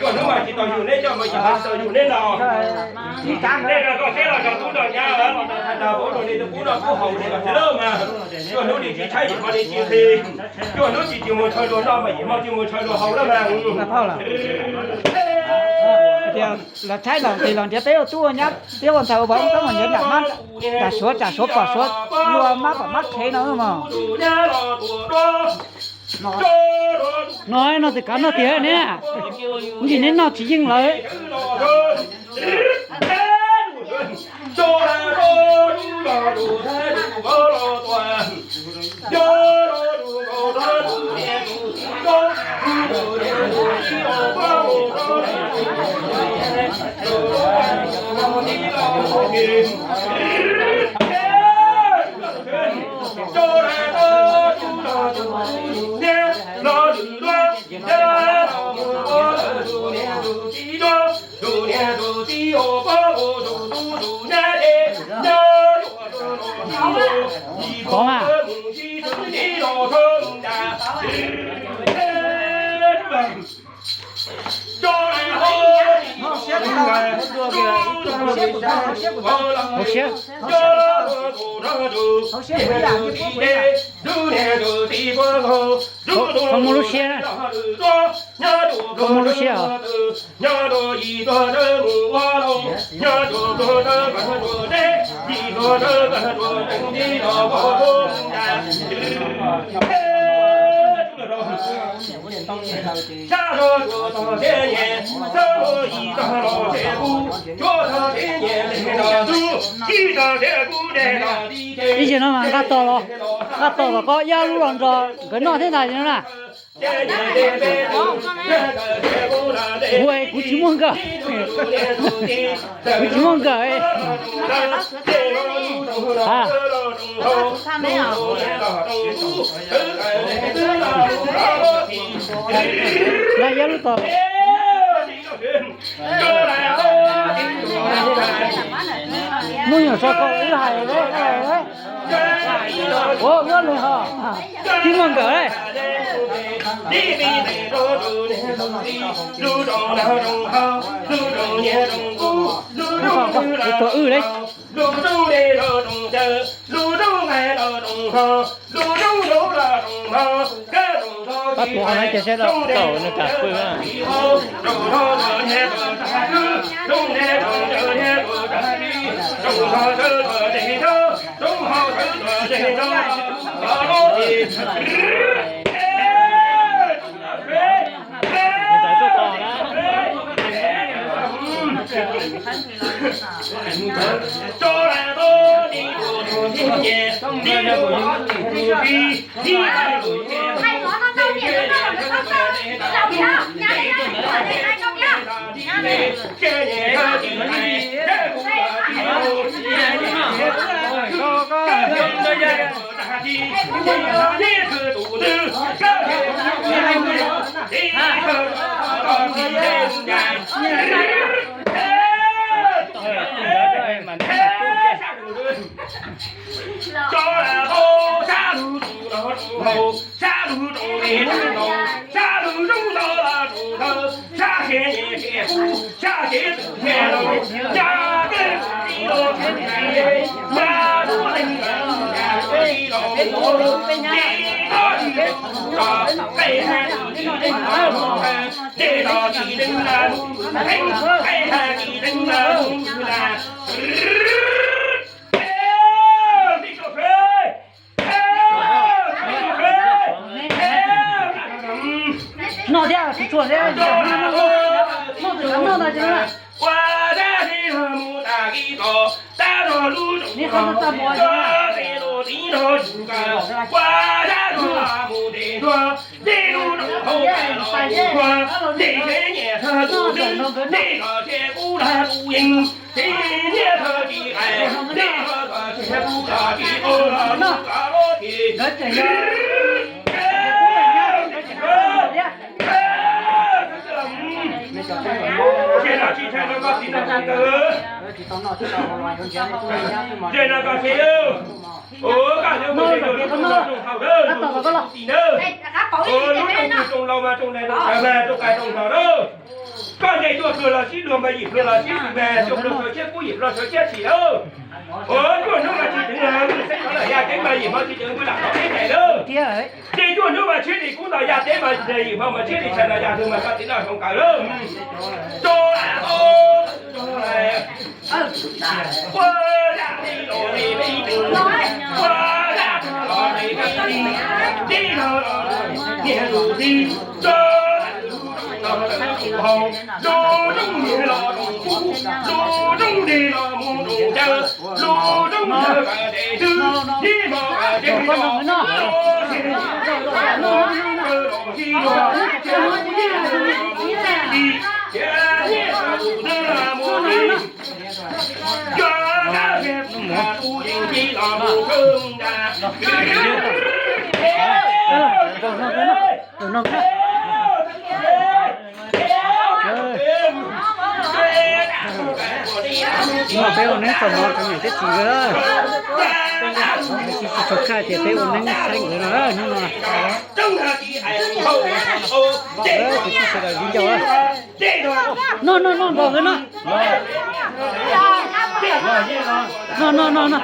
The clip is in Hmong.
Coj hnub mas tsis tau yug neb, coj mas tsis tau yug neb no. Nej no koj seb los nrog tub nrog nyab los nrog thaj nrog pab rau nej tus qub noj qub haus nej los seb lawm mas. Coj hnub nej tsis tshaib yim qhov nej tsis nqhis. Coj hnub tsis tsis mus ntshaw luag noj mas yim hmo tsis mus ntshaw luag haus lawm mas. Tias los tshaib los nqhis los nrhiav peb ua tub ua nyab thiab ua ntxhais ua vauv txhob mus nrhiav nram mab, nram suav tsam suav pom suav luag mab pom mab qhev no mos. No no tus kav noj tiag ne. Ntim neb noj tsis yeej lawm. Khov mas. Hauv siab. Txhob muaj lub siab na. Txhob muaj lub siab os. Ib zaug no mas nqa tos los, nqa tos los koj iab lub los nrog nkawd noj thiab ntag no na. Kuv, kuv tsis muaj nkawm. Kuv tsis muaj nkawm. Nqa iab lub tos. Muaj nyuam tso kom wb hais. Ua, wb lwm hos. Tsis muaj nkawm. Tus wb li. Pab puav qhov no ces seb tau nws kam pw. Noj thiab, tsis tshua thiab, noj tus kav noj ntag. Lub rooj tus rooj laus mas rooj nais rooj qais rooj hlau na. Cuaj pluag los sib luag mas yim pluag los sib xws mas cuaj pluag sawv tshiab kub yim pluag sawv tshiab tshim lawm. Cuaj hnub mas tsis teev los xeeb rov los ya teeb mas yim hmo tsis teev kuj lam rov peb daim lawm. Ces cuaj hnub mas tshiab li kub los ya teeb mas yim hmo mas tshiab li tshais los ya tug mas koj txiv noj zoo kawg lawm. Rau Hnub no peb ua neeb txog no rau niam thiab txiv nkawd. Tsis tshua kha ces peb ua neeb saib nkawd no hnub no. Tus tij sawv daws viv ncaus. No no no nrog nkawd no. No no no no.